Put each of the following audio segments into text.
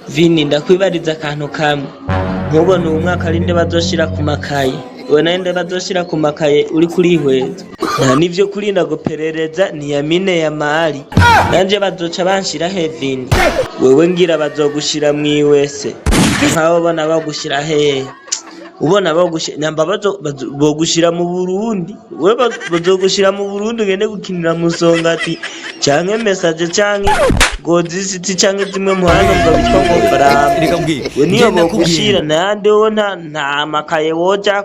Vini, ndakwibariza akantu kamwe. Ntubone uwu mwaka ari nde bazoshira ku makaye? Ubona ari nde bazoshira ku makaye uriko urihweza? Nta nivyo kurinda guperereza, ni Yamine Yamali. Nanje bazoca banshira he, Vini? Wewe ngira bazogushira mwiwese. Nkawe ubona bagushira hehe? Ubona bogushira nyamba bogushira mu Burundi? We bazogushira mu Burundi ugende gukinira Musongati canke Message canke Ngozi City canke zimwe mu hano ngo bitwa ngo Flambeau. Reka mbwire. We niyo Ngenda bogushira kubwira. Nande wo nta makaye woja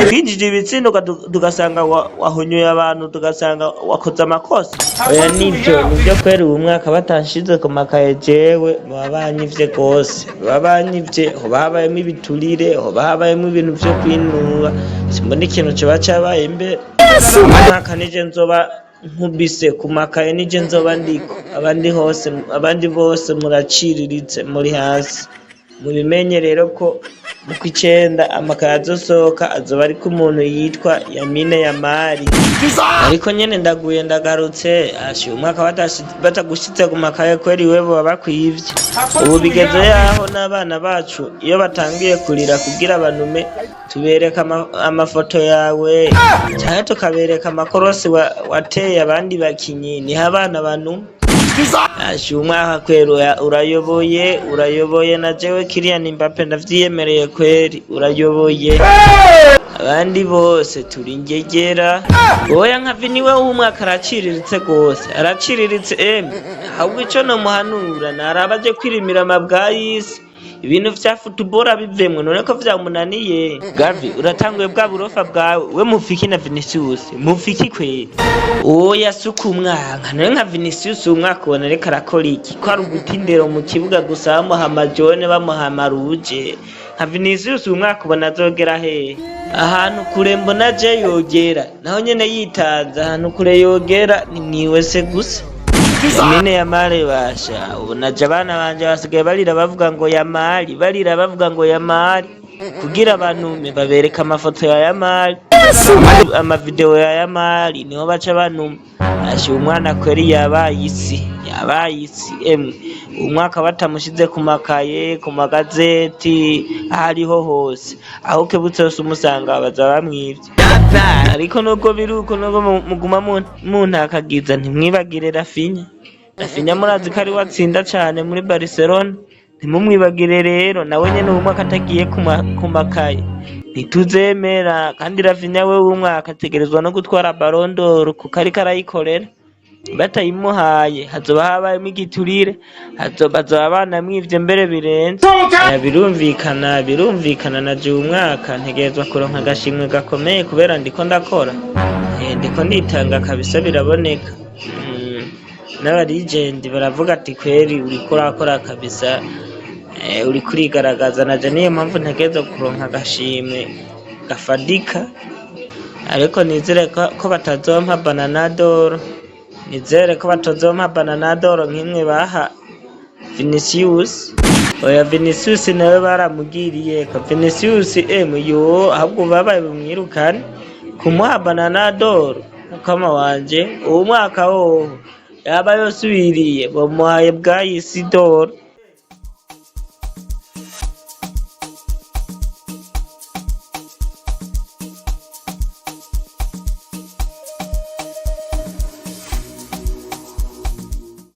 twinjije ibitsindo, tugasanga wahonyoye abantu, tugasanga wakoze amakosa. Oya, nivyo kweri, uwu mwaka batanshize ku makaye jewe baba banyivye gose, baba banyivye. Hoba habayemwo ibiturire, hoba habayemwo ibintu vyo kwinuba, simbona ikintu coba cabaye mbere. Umwaka nije nzoba nkubise ku makaye, nije nzoba ndiko. Abandi hose, abandi bose muraciriritse, muri hasi. Mubimenye rero ko mu kw'icenda amakaye azosohoka azoba ariko umuntu yitwa Yamine Yamari. Ariko nyene ndaguye ndagarutse, asha, umwaka batagushize ku makaye kweri we boba bakwivye. Ubu bigeze yaho n'abana bacu iyo batangiye kurira kugira banume, tubereka amafoto yawe canke tukabereka amakorosi wateye abandi bakinyi, niho abana banuma. Asha, umwaka kweri urayoboye, urayoboye. Na jewe Kylian Mbappe ndavyiyemereye kweri, urayoboye, abandi bose turi ingegera. Oya, nka Vini we w'umwaka araciriritse gose, araciriritse emwe. Ahubwo ico nomuhanura, naraba aje kwirimira amabwayisi, ibintu vya football abivemwo. None ko vyamunaniye? Gavi, uratanguye bwa burofa bwawe. We mufiki na Vinicius, mufiki kweri? Oya, suka umwanka. None nka Vinicius umwaka ubona ariko arakora iki, ko ari uguta indero mu kibuga gusa, bamuha amajone, bamuha amaruje? Nka Vinicius uyu mwaka ubona azogera hehe? Ahantu kure mbona je yogera naho nyene yitanze, ahantu kure yogera ni mwiwese gusa. Lamine Yamal, basha, ubu naje abana banje basigaye barira bavuga ngo Yamali, barira bavuga ngo Yamali, kugira bantume babereka amafoto ya Yamali, amavideo ya Yamali, niho baca banuma. Asha, umwana kweri yabaye isi, yabaye isi emwe. Umwaka batamushize ku makaye, ku magazeti, aho ariho hose, aho ukebutse hose umusanga, baza bamwivye. Ariko nubwo biri uko, nubwo muguma muntakagiza, ntimwibagire Raphinha. Raphinha murazi ko ari we atsinda cane muri Barcelona, ntimumwibagire rero. Nawe nyene uwu mwaka atagiye ku makaye ntituzemera. Kandi Raphinha we w'umwaka ategerezwa no gutwara Ballon d'Or kuko ariko arayikorera. Batayimuhaye hazoba habayemwo igiturire, bazoba banamwivye mbere birenze. Birumvikana, birumvikana. Na jewe umwaka ntegerezwa kuronka agashimwe gakomeye kubera ndiko ndakora. Ndiko nditanga kabisa, biraboneka. N'aba legend baravuga ati: "Kweri uriko urakora kabisa, uriko urigaragaza." Naje niyo mpamvu ntegerezwa kuronka agashimwe gafadika. Ariko nizere ko batazompa Ballon d'Or, nizere ko batazompa Ballon d'Or nk'imwe baha Vinicius. Oya, Vinicius nawe baramugiriye ko Vinicius emwe yo, ahubwo babaye bumwirukane kumuha Ballon d'Or. Mukama wanje, uwu mwaka wowo yaba yosubiriye bamuhaye bwayisi d'or.